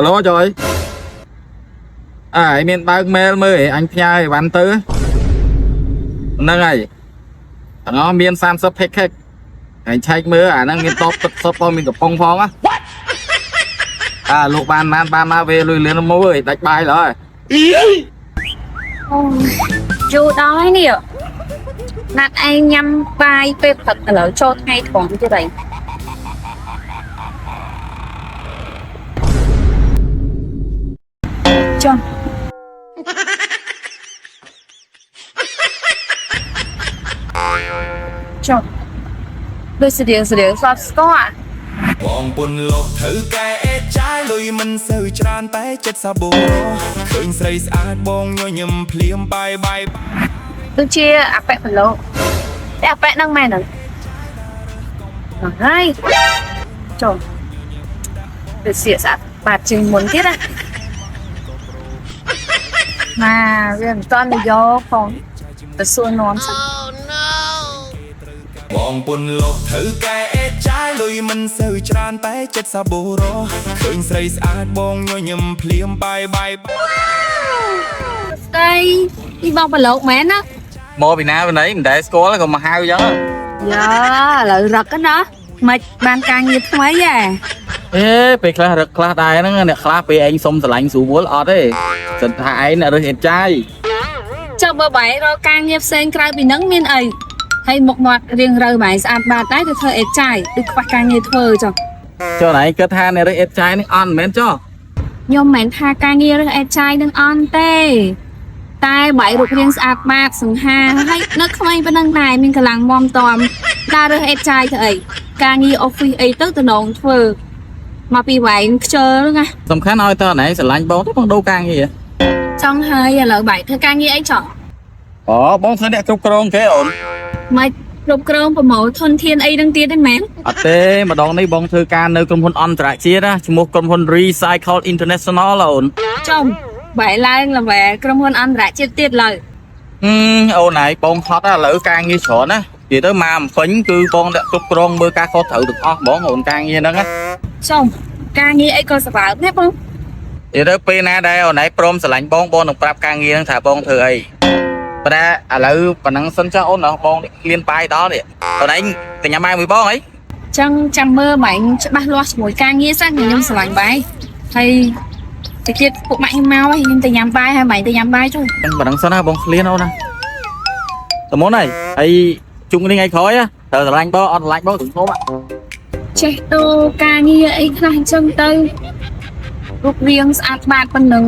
ឡូចុយអើឯងមានបើក mail មើលឯងអញផ្ញើអីវ៉ាន់ទៅហ្នឹងហើយទាំងអស់មាន30 package ឯងឆែកមើលអាហ្នឹងមានតបទឹកសុទ្ធផងមានកំប៉ុងផងណាអាលោកបានបានបានមកវេលុយលឿនមកអើយដាច់បាយឡើយ អូយូរដល់ហើយនេះណាត់ឯងញ៉ាំបាយពេលព្រឹកឥឡូវចូលថ្ងៃត្រង់ទៀតហើយចុះចុះដូចស្តៀងស្តៀងស្បស្គាល់ បងពុនលោកត្រូវកែអេចាយលុយមិនសូវច្រើនតែចិត្តសាបូរឃើញស្រីស្អាតបងញញឹមភ្លាមបាយបាយ ដូចជាអាប៉ែប្រឡូតែអាប៉ែហ្នឹងមែនហ្នឹងហ្នឹងហើយចុះដូចសៀកស្អាតបាតជាងមុនទៀតណាណាវាមិនតាន់នយោផងទៅសួរនាំសិន បងពុនលោកត្រូវកែអេចាយលុយមិនសូវច្រើនតែចិត្តសាបូរឃើញស្រីស្អាតបងញញឹមភ្លាមបាយបាយ ស្ដីនេះបងប្រឡូកមែនណា មកពីណាពីណីមិនដែលស្គាល់ក៏មកហៅអញ្ចឹង យ៉ាឥឡូវរឹកហ្នឹងណាមិនបានការងារថ្មីហ៎ អេពេលខ្លះរឹកខ្លះដែរហ្នឹងអ្នកខ្លះពេលឯងសុំស្រឡាញ់ស្រួលអត់ទេសិនថាឯងអ្នករើសអេតចាយ ចុះបើបែររកការងារផ្សេងក្រៅពីហ្នឹងមានអីហើយមុខមាត់រៀងរូវបែរស្អាតបាតដែរទៅធ្វើអេតចាយដូចខ្វះការងារធ្វើចុះ ចុះណៃគិតថាអ្នករើសអេតចាយនេះអន់មិនមែនចុះ ខ្ញុំមិនមែនថាការងាររើសអេតចាយនឹងអន់ទេតែបែររូបរាងស្អាតបាតសង្ហាហើយនៅក្មេងប៉ុណ្ណឹងដែរមានកម្លាំងមាំទាំដើររើសអេតចាយទៅអីការងារ office អីទៅតំណងធ្វើមកពីវែងខ្ជិលហ្នឹងណា សំខាន់ឲ្យតើណៃស្រឡាញ់បងទៅបងដូរការងារ ចង់ហើយឥឡូវបែរធ្វើការងារអីចង់ អូបងធ្វើអ្នកគ្រប់គ្រងគេអូន មកគ្រប់គ្រងប្រមូលធនធានអីហ្នឹងទៀតទេមែន អត់ទេម្ដងនេះបងធ្វើការនៅក្រុមហ៊ុនអន្តរជាតិណាឈ្មោះក្រុមហ៊ុន Recycle International អូន ចំបែរឡើងល្វែក្រុមហ៊ុនអន្តរជាតិទៀតឡើយ ហឹមអូនហើយបងហត់ឥឡូវការងារច្រើនណានិយាយទៅមកអំពេញគឺបងអ្នកគ្រប់គ្រងមើលការខុសត្រូវទាំងអស់ហ្មងអូនការងារហ្នឹងណា ចំការងារអីក៏សប្បាយដែរបង និយាយទៅពេលណាដែលអូនឯងព្រមស្រឡាញ់បងបងនឹងប្រាប់ការងារហ្នឹងថាបងធ្វើអីប៉ុន្តែឥឡូវប៉ុណ្ណឹងសិនចុះអូនបងនេះឃ្លានបាយដល់នេះអូនឯងទៅញ៉ាំបាយមួយបងអី ចឹងចាំមើលបែងច្បាស់លាស់ជាមួយការងារសិនខ្ញុំស្រឡាញ់បាយហើយទៅទៀតពួកម៉ាក់ខ្ញុំមកហើយខ្ញុំទៅញ៉ាំបាយហើយបែងទៅញ៉ាំបាយចុះ ចឹងប៉ុណ្ណឹងសិនណាបងឃ្លានអូនណាតមុនហើយហើយជុំគ្នាថ្ងៃក្រោយណាត្រូវស្រឡាញ់បងអត់ស្រឡាញ់បងទៅធំ ចេះតូការងារអីខ្លះអញ្ចឹងទៅរូបរាងស្អាតបាតប៉ុណ្ណឹង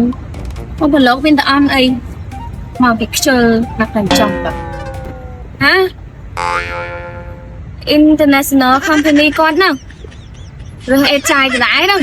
បងប្រឡូកមានតែអន់អីមកពីខ្ជិលណាស់តែចង់ទៅហា International Company គាត់ហ្នឹងរើសអេតចាយដដែលហ្នឹង